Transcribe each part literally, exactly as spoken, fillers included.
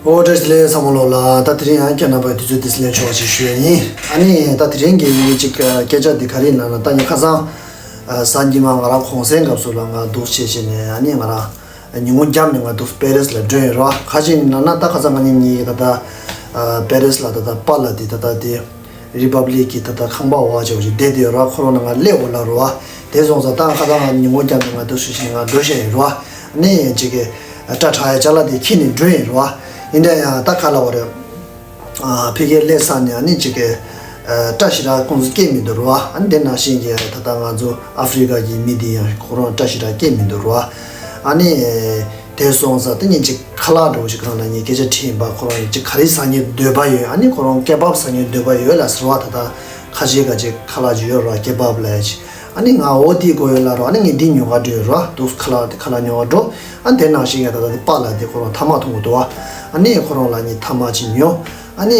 ཨོ་བཀྲ་ཤིས་བདེ་ལེགས་ཚང་མ་ལོག་ལ། ད་དེ་རིང་ཡང་ཁྱེད་རྣམ་པ་དུས་ཚོད་འདི་ལེན་ཆོག་ཅིག་ཞུ་ཡ་ཡིན། ཨ་ནི་ད་དེ་རིང་གི་ཡིན་ཅིག་སྐད་ཆ་འདི་ག་རེ་ལབ་ན། ད་ངས་ཁ་སང་གཟའ་ཉི་མ་ང་རང་གུང་སེང་སྐབས་སུ་ལ་ང་འདུག་བྱས་བྱས་ནས། ཨ་ནི་ང་རང་ཉིན་གུང་རྒྱབ་ནས་ང་འདུག་པེ་རིས་ལ་འགྲོ་ཡིན་རོ། ཁ་ཅིག་ནང་ན་ད་ཁ་སང་ང་གཉིས་གཉིས་ད་ད་པེ་རིས་ལ་ད་ད་པཱ་ལགས་འདི་ད་ད་དེ་རི་པབ་ལིག་གི་ད་ལྟ་ཁང་པ་འོག་ཅིག་བྱས་བསྡད་དེ་རོ། ཁོ་རང་ན་ང་སླེབས་འོ་ལ་རོ། དེ་སོང་ཙང་ད་ཁ་སང་ང་ཉིན་མོ་རྒྱབ་ནས་ང་འདུག་ཞུ་ཞིག་ང་འགྲོ་བཤད་ཡིན་རོ། ནས་ཅིག་གི་སྐྲ་བྲེག་ཡ་ཅ་ལག་དེ་ཁྱེར་ནས་འགྲོ་ཡིན་རོ། ཡིན་ད་ཡང་ད་ག་ལབ་དགོས་རེད། ཕ་གིར་སླེབས་ས་ནས་ཨ་ནི་ཅིག་གི་སྐྲ་ཞེ་དྲག་ཁོང་ཚོ་སྐྱེས་མི་འདུག་རོ། ཨ་ནི་དེ་ནང་བཞིན་གྱི་ད་ལྟ་ང་ཚོ་ཨ་ཧྥི་རི་ཀ་གི་མི་དེ་ཡང་ཁོ་རང་སྐྲ་ཞེ་དྲག་སྐྱེས་མི་འདུག་རོ། ཨ་ནི། དེ་སོང་ཙང་དེ་ཉིན་གཅིག་ཁ་ལག་འདྲ་བོ་ཞིག་སྒང་ལ་ངས་སྐད་ཆ་དྲིས་ཡིན་པ། ཁོ་རང་ཉིན་གཅིག་ག་རེ་ཟ་སྙིང་འདོད་པ་ཡོད། ཨ་ནི་ཁོ་རང་ཀེ་བབ་ཟ་སྙིང་འདོད་པ་ཡོད་ལབ་ཟེར་བ། ད་ལྟ་ཁ་ཤས་ཁ་ཅིག་ཁ་ལག་ཅིག་ཡོད་ར། ཀེ་བབ་ལབ་ཡ་ཅིག་ཨ་ནི་ང་འོ་དེ་དགོས་ཡོད་ལབ་ར། ཨ་ནི་ངས་འདི་ཉོ་ག་འགྲོ་ཡོད་ར། འདུག་ཁ་ལག་དེ་ཁ་ལག་ཉོ་ག་འགྲོ། ཨ་ནི་དེ་ནང་བཞིན་ངས་ད་ལྟ་དེ་པཱ་ལགས་དེ་ཁོ་རང་ཐ་མག་འཐུང་གི་འདུག་བ། ཨ་ནི་ཁོ་རང་ལ་ངས་ཐ་མག་ཅིག་ཉོ། ཨ་ནི།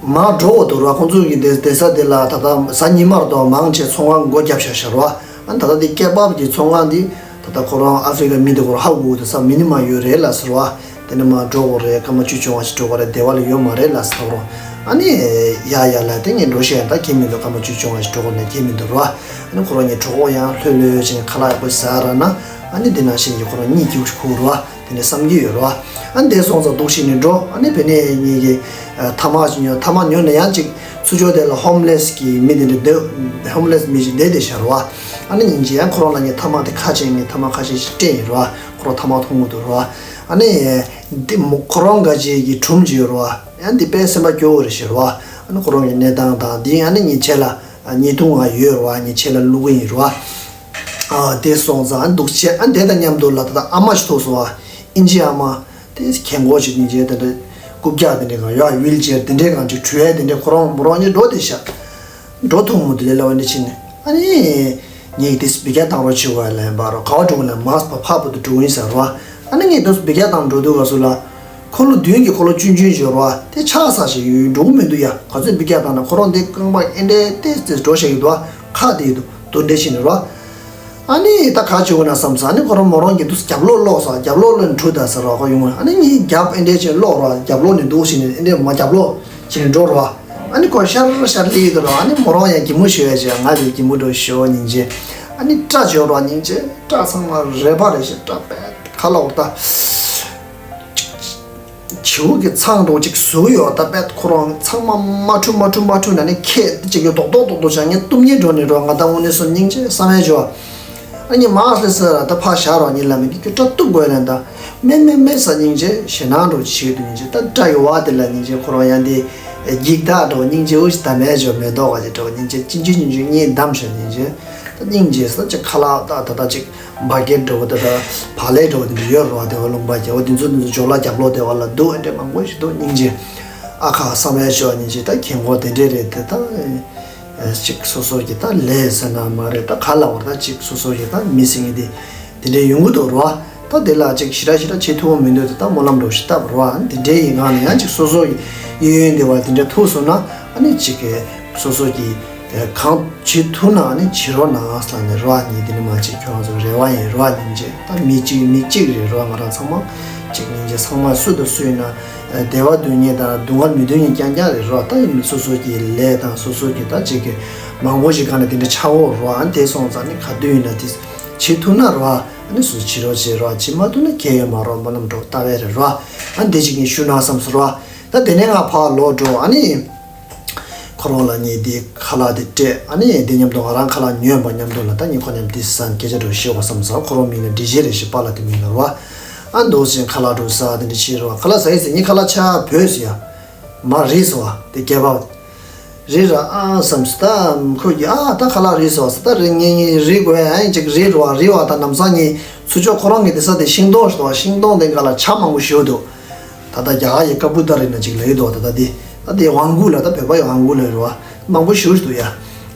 མར་འགྲོ་འོ་འདུག་ར། ཁོང་ཚོ་གི་སྡོད་སྡོད་ས་དེ་ལ་ད་ལྟ་གཟའ་ཉི་མར་དོ་མང་ཆེ་ཚོང་ཁང་སྒོ་བརྒྱབ་བཞག་བཞག་ར། ཨ་ནི་ད་ལྟ་དེ་ཀེ་བབ་གི་ཚོང་ཁང་འདི་ད་ལྟ་ཁོ་རང་ཨ་ཧྥི་རི་ཀ་མི་འདི་ཁོ་རང་ཧ་གོ་གི་འདུག་ས། མི་ནི་མ་ཡོད་རེད་ལབ་ཟེར་བ། དེ་ནས་མར་འགྲོ་དགོས་རེད། སྐར་མ་བཅུ་བཅོ་ལྔ་ཞིག་འགྲོ་དགོས་རེད། སྡེ་བ་ལ་ཡོད་མ་རེད་ལབ་ཟེར་རོ། ཨ་ནི་ཡ་ཡ་ལབ་དེ་ངས་འགྲོ་བཤད་ཡང་ད་ཁྱད་མི་འདུག་སྐར་མ་བཅུ་བཅོ་ལྔ་ཞིག་འགྲོ་དགོས་ནས་ཁྱད་མི་འདུག་ར། ཨ་ནི་ཁོ་རང་གཉིས་གྲོད་ཁོག་ཡང་ལྷོད་ལྷོད་བྱས་ནས་ཁ་ལག་ཡག་པོ་ཟ་ར་ན། ཨ་ནི་འདི་ནང་བཞིན་གྱི་ཁོ་རང་གཉིད་སྐྱིད་པོ་ཞིག་ཁུག་ར། དེ་ནས་བསམ་གྱི་ཡོད་ར། ཨ་ནི་དེ་སོང་ཙང་འདུག་ཤི་ནས་འགྲོ། ཨ་ནི་བེ་ནས་ངེད་ཀྱི་ཐ་མག་ཅིག་ཉོ། ཐ་མག་ཉོ་ནས་ཡང་ཅིག་ཚུར་ཕྱོགས་དེ་ལ་ཧོམ་ལེས་ཀྱི་མི་དེ་འདྲ་སྡོད། ཧོམ་ལེས་མི་ཞིག་བསྡད་བསྡད་བཞག་ར་བ། ཨ་ནི་ཉིན་གཅིག་ཡང་ཁོ་རང་ལ་ངས་ཐ་མག་དེ་ཁ་ཕྱེ། ངས་ཐ་མག་ཁ་ཤས་ཤིག་སྤྲད་ཡིན་ར་བ། ཁོ་རང་ཐ་མག་འཐུང་གི་འདུག་ར་བ། ཨ་ནི་འདི་མོ་ཁོ་རང་འགའ་ཅིག་གི་སྒྲུང་ཅིག་ཡོད་ར་བ། ཡང་འདི་དཔེ་སེམས་པ་སྐྱོ་བོ་རེད་ཤག་ར་བ། ཨ་ནི་ཁོ་རང་གི་གནས་སྟངས་དང་འདི། ཨ་ནི་ཉིན་ཆད་ལ་ཉིས་སྟོང་ང་ཡོད་ར་བ། ཉིན་ཆད་ལ་བླུག་གི་ཡིན་ར་བ། ཨ་དེ་སོང་ཙང་འདུག་བྱས། ཨ་དེ་དང་མཉམ་དུ་ལ་ད་ལྟ་ཨ་མ་ཞིག་ཐུག་སོང་བ། ཨིན་ཇི་ཨ་མ། དེ་གྱལ་མགོ་ཞིག་ནི་རྗེས་དེ་འདྲ་རྐུབ་བཀྱག་དེ་འདྲ་གང་ཡོད། ཝིལ་ཅེར་དེ་འདྲ་གང་ཅིག་འགྲོ་ཡ་དེ་འདྲ། ཁོ་རང་མོ་རང་གཉིས་འགྲོ་བསྡད་ཤག་འགྲོ་ཐུབ་མི་འདུག་ལས་སླ་བ་འདྲ་བྱས་ནས། ཨ་ནི་ངས་དེ་འབུད་རྒྱག་བཏང་རོགས་བྱེད་དགོས་ལབ་ཡིན་པ་རོ། ག་པར་འགྲོ་དགོས་ལབ། མར་ཕར་ཕར་བར་དུ་འགྲོ་གི་ཡིན་ཟེར་རོ། ཨ་ནི་ངས་དེ་འབུད་རྒྱག་བཏང་འགྲོ་དུས་སྐབས་སུ་ལ། ཁོ་ལོ་མདུན་གྱི་ཁོ་ལོ་ཆུང་ཆུང་ཞིག་རོ། དེ་ཆགས་ས་ཞིག་ཡོད། འགྲོ་གི་མི་འདུག་ཡ། ག་ཚོད་འབུད་རྒྱག་བཏང་ན་ཁོ་རང་དེ་རྐང་པ་ཨེ་འདྲས་ཏེ་ཏེ་འགྲོ་བཞག་གི་འདུག་ཁ་དེ་འདུག་དེ་འདྲས་བྱས་ནས་རོ། ཨ་ནི་ད་ག་བྱེད་དགོས་ན་བསམ་སོང་། ཨ་ནི་ཁོ་རང་མོ་རང་གིས་འདུག་རྒྱབ་ལོག་སློག་སོང་། རྒྱབ་ལོག་སློག་ནས་འཁྲུད་ད་ཟེར་རོ། ཁོ་ཡོང་། ཨ་ནི་ངས་རྒྱབ་ཨེ་འདྲས་བྱས་སློག་རོ། རྒྱབ་ལོག་ནས་འདུག་བྱས་ནས་ཨེ་འདྲས་མར་རྒྱབ་ལོག་བྱས་ནས་འགྲོ་རོ། ཨ་ནི་ཁོ་ཤར་ཤར་སླེབས་འདུག་རོ། ཨ་ནི་མོ་རང་ཡང་གད་མོ་ཤོར་ཡ་བྱས། ང་ལ་གད་མོ་འདྲ་ཤོར་སྙིང་རྗེ། ཨ་ནི་སྐྲ་འཇོ་རོ་སྙིང་རྗེ། སྐྲ་ཚང་མ་རལ་པ་རེད་ཤག་སྐྲ་པད་ཁ་ལ་འོར་ད། བྱིའུ་གི་ཚང་འདྲ་བོ་ཅིག་ཟུག་ཡོད། ད་པད་ཁོ་རང་ཚང་མ་མ་འཁྲུ་མ་འཁྲུ་མ་འཁྲུ་ན་ནི་ཁྱེད་ཅིག་གི་རྡོག་རྡོག་རྡོག་རྡོག་བྱ། ངས་གཏུབ་སྙིང་འདོད་ནས་རོ། ང་ད་དངོས་གནས་སོ་སྙིང་རྗེ་བསམ་ཡས་བྱོས། ཨ་ནི་མ་སླེབས་ས་ལ་ད་ཕར་བཞག་རོགས་གཉིས་ལ། མི་གི་སྐྲ་གཏུབ་དགོས་ལན་ད། མེད་མེད་མེད་ཟེར་སྙིང་རྗེ་ཞེད་སྣང་འདྲ་བོ་བྱེད་འདུག་སྙིང་རྗེ། ད་སྐྲ་གི་བ་དེ་ལ་སྙིང་རྗེ་ཁོ་རང་ཡང་དེ་འགྱིག་ཐག་འདྲ་བོ་སྙིང་རྗེ་འུ་ཞིག་ད་མེད་བྱོས། མེ་ཏོག་ག་ཅིག་འདྲ་བོ་སྙིང་རྗེ་ཅིང་ཅིང་ཅིང་ཅིང་གཉིས་བསྡམས་བྱས་སྙིང་རྗེ། ད་སྙིང་རྗེ་ས་ཅིག་ཁ་ལག་ད་ད་ད་ཅིག་བ་གེ་འདྲ་བོ་ད་ད་བག་ལེབ་འདྲ་བོ་དེ་འདྲ་ཡོད་རེད་བ། དེ་བ་ལུང་པ་རྒྱ་བོ་དེ་ཚོ་དེ་ཚོ་ཇོ་ལ་རྒྱབ་ལོགས་དེ་བ་ལ་འདུག་ཨེ་འདྲས་མང་པོ་ཞིག་འདུག་སྙིང་རྗེ། ཨ་ཁ་བསམ་ཡས་ཤོག་སྙིང་རྗེ། ད་གྱལ་མགོ་དེ་འདྲས་རེད་དེ། ད་ཅིག་སོ་སོ་གི་ད་ལས་ཟེར་ན་མ་རེད། ད་ག་ལ་བར་ད་ཅིག་སོ་སོ་གི་ད་མི་སེམས་ཀྱི་དེ་དེ་འདྲས་ཡོང་གི་འདུག་རེད་བ། ད་དེ་ལ་ཅིག་ཞེ་དྲག་ཞེ་དྲག་བྱེད་ཐུབ་པ་མི་འདུག་དེ་ད་སྨོན་ལམ་འདྲ་ཞིག་བཏབ་རེད་བ། དེ་འདྲས་ཡིན་གང་ན་ཡང་ཅིག་སོ་སོ་གི་གཡས་གཡོན་དེ་བ་དེ་འདྲས་ཐུག་སོང་ན། ཨ་ནི་ཅིག་གི་སོ་སོ་གི་གང་བྱེད་ཐུབ་ན་ཨ་ནི་བྱེད་རོགས་གནང་ཟེར་ནས་རོ། ཨ་ནི་དེ་ནི་མ་ཅིག་ཁྱོད་ཚོ་རེ་བ་ཡིན་རོ། ཨ་ནི་ཅིག་ད་མི་གཅིག་མི་གཅིག་རེད་རོ། ང་རང་ཚང་མ་ཅིག་སྙིང་རྗེ། ཚང་མ་སུ་དང་སུ་ཡིན་ན་བདེ་བ་འདོད་མཁན་དང་སྡུག་བསྔལ་མི་འདོད་མཁན་རྐྱང་རྐྱང་རེད་རོ། ད་ཡིན་སོ་སོ་གི་ལས་དང་སོ་སོ་གི་ད་ཅིག་གི་མང་པོ་ཞིག་གང་ན་དེ་འདྲ་ཆགས་འོང་རོ། ཨ་ནི་དེ་སོང་ཙང་ནི་ག་དུས་ཡིན་ན་དེ་བྱེད་ཐུབ་ན་རོ། ཨ་ནི་སུ་བྱེད་རོགས་བྱེད་རོ། བྱེད་མ་ཐུབ་ན་གལ་ཡོད་མ་རོ། སྨོན་ལམ་འདྲ་བོ་བཏབ་པ་རེད་རོ། ཨ་ནི་དེ་ཅིག་ངས་ཞུ་ན་བསམ་སོང་རོ། ད་དེ་ནས་ང་ཕར་ལོག་འགྲོ། ཨ་ནི། ཁོ་རང་ལ་ངས་འདི་ཁ་ལག་འདི་སྤྲད། ཨ་ནི་འདི་མཉམ་དུ་ང་རང་ཁ་ལག་ཉོས་པ་མཉམ་དུ་ལ་ད་ངས་ཁོ་མཉམ་འདི་ཟ་སྐད་ཆ་འདྲ་བཤད་དགོས་བསམ་ས། ཁོ་རང་མིང་ལ་འདི་བྱས་རེ་ཞིག་པཱ་ལགས་དེ་མིང་ལ་རོ། ཨ་འདུག་ཅིང་ཁ་ལག་འདྲ་ཟ་དེ་འདྲ་བྱེད་རོ། ཁ་ལག་ཟ་ཡི་ཟེར། ངས་ཁ་ལག་ཆ་བོས་ཟེར་ཡ། མ་རིལ་སོང་བ་དེ་སྐྱེས་པ། རིལ་ར་ཨ་བསམ་སོང་། ད་ཁོ་གིས་ཨ་ད་ཁ་ལག་རིལ་སོང་ཟེར། ད་རིལ་ངས་ངས་རིལ་དགོས་ཨ་ཅིག་རིལ་རོ། རིལ་བ་ད་ནམ་སང་ངས་ཚུར་ཕྱོགས་ཁོ་རང་གི་དེ་ས་དེ་ཤིང་སྡོང་ཞིག་འདུག་ཤིང་སྡོང་དེ་འགའ་ལ་བྱ་མང་པོ་ཞིག་འདུག་ད་ལྟ་རྒྱ་གར་ཡི་ཀ་པུ་ཏ་རི་ན་ཅིག་ལབ་ཀྱི་འདུག་ད་ལྟ་དེ་ད་དེ་ཝང་གུ་ལ་ད་བོད་པ་ཡི་ཝང་གུ་ལབ་རེད་བ། མང་པོ་ཞེ་པོ་ཞིག་འདུག་ཡ།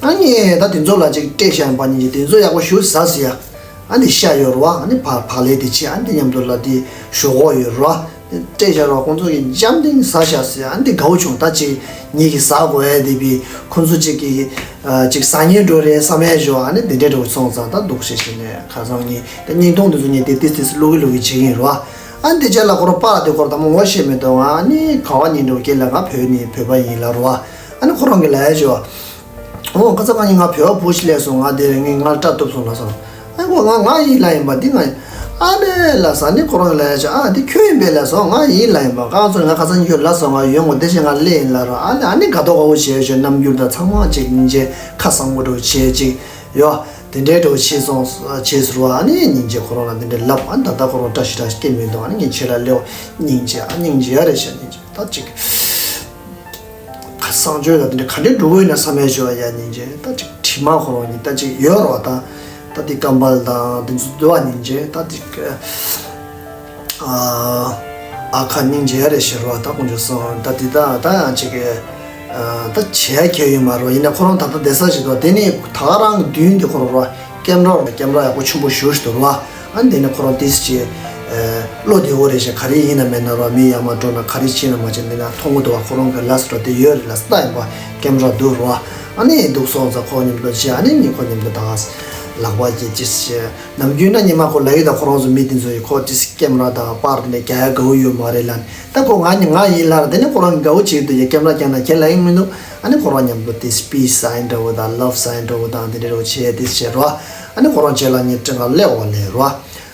ཨ་ངས་ད་དེ་ཚོ་ལ་ཅིག་སྤྲད་བཞག་ཡིན་པ་ཉིད་ཀྱིས་དེ་ཚོ་ཡག་པོ་ཞེ་པོ་ཟ་ཟེར་ཡ། ཨ་ནི་ཤ་ཡོད་རེད་བ། ཨ་ནི་བག་བག་ལེབ་དེ་ཕྱེ། ཨ་ནི་དེ་མཉམ་དུ་ལ་དེ་ཞོག་ཁོག་ཡོད་རེད་བ། སྤྲད་བཞག་རོགས། ཁོང་ཚོ་གིས་འཇམ་ཐིང་ཟ་བཞག་ཟེར། ཨ་ནི་དེ་དགའ་བོ་བྱུང་། ད་ཅིག་ངེད་ཀྱིས་ཟ་དགོས་ཡ་དེ་བི་ཁོང་ཚོ་ཅིག་གིས་ཅིག་ཟ་ཉེན་འགྲོ་རེད་བསམ་ཡ་ཞོག་ཨ་ནི་དེ་འདྲས་འགྲོ་སོང་ཙང་ད་སྡུག་ཤེས་ཤེས་ནས་ཁ་སང་ངས་ད་བརྙན་ཐུང་དེ་ཚོ་ངས་དེ་ཏིས་ཏིས་བླུག་གི་བླུག་གི་བྱེད་ཀྱི་ཡིན་རེད་བ། ཨ་ནི་དེ་རྗེས་ལ་ཁོ་རང་པར་དེ་ཁོ་རང་དང་པོ་ངོ་ཤེས་མི་འདུག་ཨ་ནི་ག་བ་ཉིན་འགྲོ་སྐྱེས་ལ་ང་བོད་ནས་བོད་པ་ཡིན་ལབ་རེད་བ། ཨ་ནི་ཁོ་རང་གིས་ལབ་ཡ་ཞུ་བ། ཨོ་ཁ་ཚ་ཁ་ཉིན་ང་བོད་པ་བུ་ཞིག་སླེབས་སོང་། ང་དེ་ང་སྐྲ་གཏུབ་སོང་ལབ་སོང་། ཨ་ཁོ་ང་ང་ཡིན་ལབ་ཡིན་པ་འདི་ང་ཡིན། ཨ་ལས་ལབ་ས་ནི་ཁོ་རང་གིས་ལབ་ཡ་ཞུ། ཨ་འདི་ཁྱོད་ཡིན་པས་ལབ་སོང་། ང་ཡིན་ལབ་ཡིན་པ། ཁ་ཚོ་ང་ཁ་ཚ་ཉིན་ཁྱོད་ལབ་སོང་ང་ཡོང་ངོ་དེ་བཞིན་ང་སླེབས་ཡིན་ལབ་རེད། ཨ་ནི་ཨ་ནི་དགའ་ཏོག་དགའ་པོ་བྱས་ཞུ། རྣམ་འགྱུར་དང་ཚང་མ་ཅིག་སྙིང་རྗེ་ཁ་བཟང་པོ་འདྲ་བོ་བྱས་ཅིག་ཡོ། དེ་འདྲའི་འགྲོ་བྱས་སོང་བྱས་ཟེར་བ། ཨ་ནི་སྙིང་རྗེ་ཁོ་རང་ལ་དེ་འདྲའི་ལབ། ཨ་ནི་ད་ལྟ་ཁོ་རང་བཀྲ་ཤིས་བཀྲ་ཤིས་སྐྱེ་མི་འདུག་ཨ་ནི་ངས་ཁྱེད་ལ་ལེའོ་སྙིང་རྗེ། ཨ་སྙིང་རྗེ་ཡ་རེད་ཤག་སྙིང་རྗེ་ད་ཅིག་གསང་སྤྱོད་ལ་དེ་འདྲ་ག་འདྲའི་འགྲོ་གི་ཡོད་ན་བསམ་ཡས་ཞུ་བ་ཡ། སྙིང་རྗེ་ད་ཅིག་དྲི་མ་ཁོ་རང་གཉིས་ད་ཅིག་ཡོད་རེད་བ། ད་ད་དེ་སྐམ་པ་དང་དེ་ཚོ་འདུལ་བ་སྙིང་རྗེ་ད་ཅིག་ཨ་ཁ་སྙིང་རྗེ་ཡ་རེད་ཤག་རེད་བ། ད་དཀོན་མཆོག་གསུམ་ད་དེ་ད་ད་ཡང་ཅིག་ཨ་ད་བྱས་ཁྱེར་ཡོད་མ་རེད། ཡིན་ན་ཁོ་རང་ད་ལྟ་བསྡད་ས་ཞིག་འདུག་དེ་ནས་ད་ག་རང་གི་མདུན་དེ་ཁོ་རང་རེད་བ། ཀེམ་ར་རེད། ཀེམ་ར་ཡག་པོ་ཆེན་པོ་ཞེ་པོ་ཞིག་འདུག་རེད་བ། ཨ་ནི་དེ་ནས་ཁོ་རང་ཏོག་ཙམ་ཅིག་ཨ་བློ་བདེ་བོ་རེད་ཤག་ག་རེ་ཡིན་ན་མིན་ན་རེད་བ། མི་ཡར་མར་འགྲོ་ན་ག་རེ་བྱས་ན་མ་བྱས་ན་འདི་ན་མཐོང་གི་འདུག་བ། ཁོ་རང་གི་ལ་སི་ར་དེ་ཡོད་རེད། ལ་སི་ད་ཡིན་པ་ཀེམ་ར་འདུག་རེད་བ། ཨ་ནི་འདུག་སོང་ཙང་ཁོ་མཉམ་དུ་བྱས། ཨ་ནི་ངས་ཁོ་མཉམ་དུ་ད་ག་ལག་པ་ཅིག་ཅིག་བྱས། ནམ་རྒྱུན་ན་ཉི་མ་ཁོ་ལབ་ཡོད། ད་ཁོ་རང་ཚོ་མི་དེ་ཚོ་ཡིས་ཁོ་ཏོག་ཙམ་ཀེམ་ར་དང་པར་དེ་འདྲ་རྒྱག་ཡ་དགའ་བོ་ཡོད་མ་རེད་ལབ་ནས། ད་ཁོ་ང་ནི་ང་ཡིན་ལབ་ར། དེ་ནས་ཁོ་རང་གི་དགའ་བོ་བྱེད་ཀྱི་འདུག་ཡ། ཀེམ་ར་རྒྱག་ན་ཁྱེད་ལབ་ཡིན་མི་འདུག་ཨ་ནི་ཁོ་རང་མཉམ་དུ་དེ་སི་པིས་སའིན་འདྲ་བོ་དང་ལབ་སའིན་འདྲ་བོ་དང་དེ་འདྲ་རོ་བྱས་དེ་བྱས་རོ། ཨ་ནི་ཁོ་རང་རྗེས་ལ་ངའི་སྤྲིན་ཁ་སླེབས་འོང་ལེ་རོ།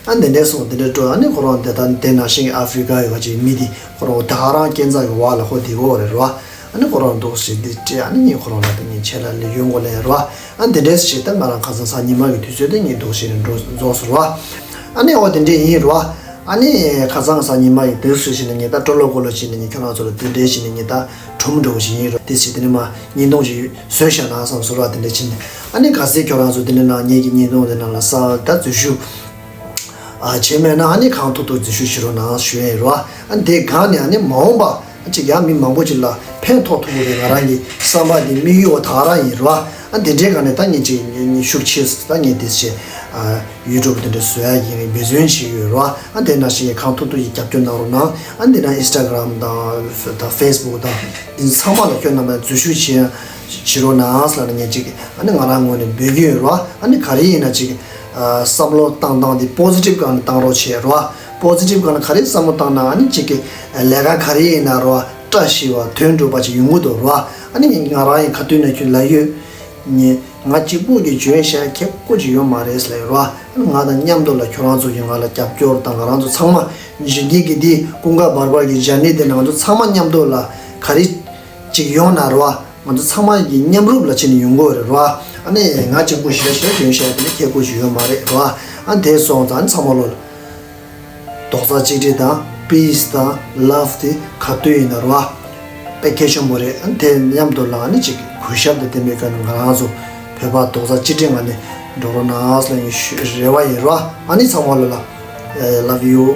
ཨ་འདི་འདྲས་སོང་དེ་འདྲས་འགྲོ། ཨ་ནི་ཁོ་རང་དེ་ད་དེ་ནང་བཞིན་ཨ་ཧྥི་རི་ཀ་ཡི་བ་ཅིག་མི་དེ་ཁོ་རང་ད་ག་རང་སྐྱེ་འཚར་གི་བ་ལ་ཁོ་དེ་གོ་རེད་རོ། ཨ་ནི་ཁོ་རང་འདུག་ཞེས་འདི་སྤྲད། ཨ་ནི་ངས་ཁོ་རང་ལ་དེ་ངས་ཁྱེད་ལ་ལེ་ཡོང་གོ་ལེ་རོ། ཨ་འདི་འདྲས་ཞེས་ད་ང་རང་ཁ་སང་གཟའ་ཉི་མ་གི་དུས་ཚོད་དེ་ངས་འདུག་ཞེས་ནས་འགྲོ་རྫོགས་སོང་རོ། ཨ་ནི་འོ་དེ་འདྲས་ཡིན་རོ། ཨ་ནི་ཁ་སང་གཟའ་ཉི་མ་ཡི་དུས་སུ་ཞིག་ནས་ངས་ད་ཀྲོ་ལོ་ཀོ་ལོ་ཞིག་ནས་ངས་ཁྱོད་རང་ཚོ་ལ་དེ་འདྲས་ཞིག་ནས་ངས་ད་གྲུམ་འགྲོ་བ་ཞིག་ཡིན་རོ། དེ་ཞིག་དེ་ནས་མ་བརྙན་ཐུང་ཞིག་བཟོས་བཞག་ན་བསམ་སོང་རོ། དེ་འདྲས་ཕྱིན་ནས་ཨ་ནི་གལ་སྲིད་ཁྱོད་རང་ཚོ་དེ་འདྲས་ནང་ངེད་ཀྱི་བརྙན་ཐུང་དེ་ནང་ལ་ས་ད་འཛུལ་ཞུགས་ཨ་བྱས་མེད་ན་ཨ་ནི་གང་ཐུབ་ཐུབ་འཛུལ་ཞུགས་བྱེད་རོགས་གནང་ཞུ་ཡ་ཡིན་རོ། ཨ་ནི་དེ་སྒང་ནས་ཨ་ནི་མ་འོངས་པ་ཅིག་ཡང་མི་མང་པོ་ཅིག་ལ་ཕན་ཐོགས་ཐུབ་ཀྱི་རེད། ང་རང་གི་བསམ་པ་འདི་དམིགས་ཡུལ་བ་ད་ག་རང་ཡིན་རོ། ཨ་འདི་འདྲའི་སྒང་ནས་ད་ངེད་ཅིག་ངེད་ཤུགས་ཆེ་ད་ངེད་འདི་ཆེ་ཨ་ཡུ་ཊུབ་འདི་འདྲ་བཟོ་ཡ་ཡིན་འབད་བརྩོན་བྱེད་ཀྱི་ཡོད་རོ། ཨ་དེ་ནང་བཞིན་གང་ཐུབ་ཐུབ་ཀྱིས་རྒྱབ་སྐྱོར་གནང་རོགས་གནང་། ཨ་འདི་ན་ཨིན་སི་ཊ་གྷི་རམ་དང་ད་ཕེ་སི་བུག་དང་འདི་ཚང་མ་ལ་ཁྱོད་རྣམ་པས་འཛུལ་ཞུགས་བྱེད་བྱེད་རོགས་གནང་ཟེར་ལ་ངེད་ཅིག་ཨ་ནི་ང་རང་ངོས་ནས་འབོད་ཀྱི་ཡོད་རོ། ཨ་ནི་ག་རེ་ཡིན་ན་ཅིག་ཨ་བསམ་བློ་བཏང་སྟངས་འདི་པོ་སི་ཊིབ་སྒང་ནས་བཏང་རོགས་བྱེད་རོ། པོ་སི་ཊིབ་སྒང་ནས་ག་རེ་བསམ་བློ་བཏང་ན་ཨ་ནི་ཅིག་གི་ལས་ཀ་ག་རེ་ཡིན་ན་རོ་བཀྲ་ཤིས་པ་དོན་འགྲུབ་པ་ཅིག་ཡོང་གི་འདུག་རོ། ཨ་ནི་ང་རང་ཡི་ཁ་ཐུག་ནས་ཁྱོད་ལ་ཡོད་ནི་ང་གཅིག་པུ་གི་འཇོན་ཤེས་ཁེ་པོ་ཅིག་ཡོད་མ་རེད་ཟེར་ལབ་རོ། ཨ་ནི་ང་དང་མཉམ་དུ་ལ་ཁྱོད་རང་ཚོ་གིས་ང་ལ་རྒྱབ་སྐྱོར་དང་ང་རང་ཚོ་ཚང་མ་འཇིག་རྟེན་གྱི་འདི་ཀུན་དགའ་བར་བར་གྱི་ཇར་ནི་དེ་ནང་ང་ཚོ་ཚང་མ་མཉམ་དུ་ལ་ག་རེ་ཅིག་ཡོང་ན་རོ། ང་ཚོ་ཚང་མ་གི་མཉམ་རུབ་ལ་ཕྱིན་ནས་ཡོང་དགོས་རེད་རོ། ཨ་ནི་ང་གཅིག་པུ་ཞེ་ཞེ་འཇོན་ཤེས་དེ་ནི་ཁེ་པོ་ཞིག་ཡོད་མ་རེད་རོ། ཨ་དེ་སོང་ཙང་ཚང་མ་ལོ་རྡོག་རྩ་གཅིག་སྒྲིལ་དང་པི་སི་དང་ལབ་དེ་ག་དུས་ཡིན་ན་རོ། དཔེ་གལ་ཆེན་པོ་རེད། ཨ་དེ་མཉམ་དུ་ལ་ཨ་ནི་ཅིག་གུས་ཞབས་དང་ལྡན་པའི་སྒང་ནས་ང་རང་ཚོ་བོད་པ་རྡོག་རྩ་གཅིག་སྒྲིལ་ངང་ནས་འགྲོ་རོགས་གནང་ཟེར་ལ་ངས་ཞུ་རེ་བ་ཡིན་རོ། ཨ་ནི་ཚང་མ་ལོ་ལ་ཨེ་love you།